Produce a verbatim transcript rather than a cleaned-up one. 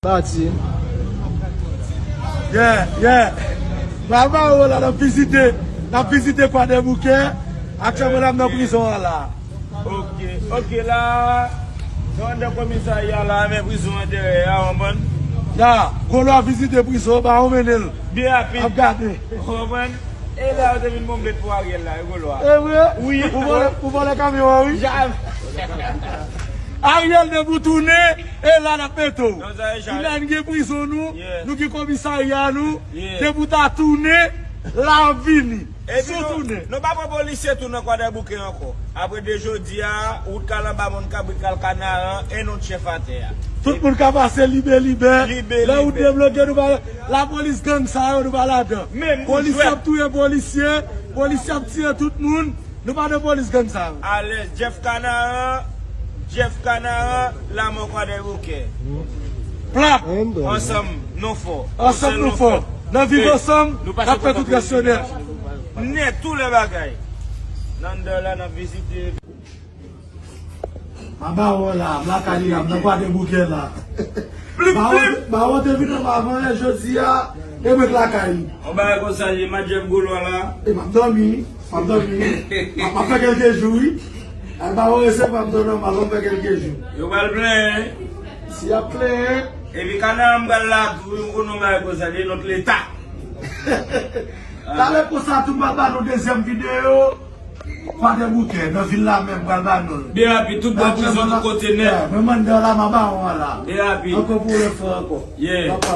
Pati. Yeah, yeah. Baba, w la, n ap vizite, n ap vizite Kwadèboukè. Aktyèlman la, m nan prizon an la. Ok, ok, la, nou anndan komisarya la, men prizon an dèyè a, w konprann? Ya, Golo ap vizite prizon, ba w mennen l. Byen rapid. Ap gade. W konprann? E la, yo te vin bonbe pou Ariel la, e Golo a. E vre? Wi. Ou vòlè, ou vòlè kamyon an, wi. Jamè. Ariel, depi w tounen, e la n ap mete w. Non, sa e Kilè n gen prizon nou, yeah, nou gen komisarya nou, yeah, depi w ta tounen, la ap vini. Epi si w nou, tounen, nou pa pran polisye tou nan Kwadèboukè ankò. Apre de jodi a, wout k al anba mòn kabrit k al Kanaran, e nou t chèf atè a. Tout moun ka pase libe libe. Libe libe. Lè wout debloke, nou pa, lapolis gang sa yo, nou pa ladan. Menm polisye ap touye polisye, polisye ap tiye tout moun. Nou pa nan polis gang sa yo. Alèz, Jeff Kanaran, Jeff Kanaran, lanmò Kwadèboukè. Pla! Ansanm, nou fò. Ansanm, nou fò. Nan viv ansanm, n ap fè tout rès yo nèt. Nèt, tout lè bagay. Nan anndan la, n ap vizite. Mwen ba w la, m lakay li la, m nan Kwadèboukè la. Plip, plip. Bawon te vin anba mwen, jodi a, e mwen k lakay li. Yon bagay konsa, ye Madjèb Golo a la. E m ap dòmi, m ap dòmi. M ap, m ap fè kèlke jou, wi. Al bawon resevwa m, dòmi, m ap fè kèlke jou. Yo pral plenyen. Si y ap plenyen. Epi Kanaran m pral la tou, wi, m konnen yon bagay konsa, de nòt leta. Talè konsa tou, m pral ba nou dezyèm videyo. Kwadèboukè, nan vil la menm, pral ba nou l. Byen rapid, tout bò prizon, tout kote nèt. Mwen mande w la, m a ba w la. Byen rapid. Ankò pou w lè fè ankò. Yeah. Papa.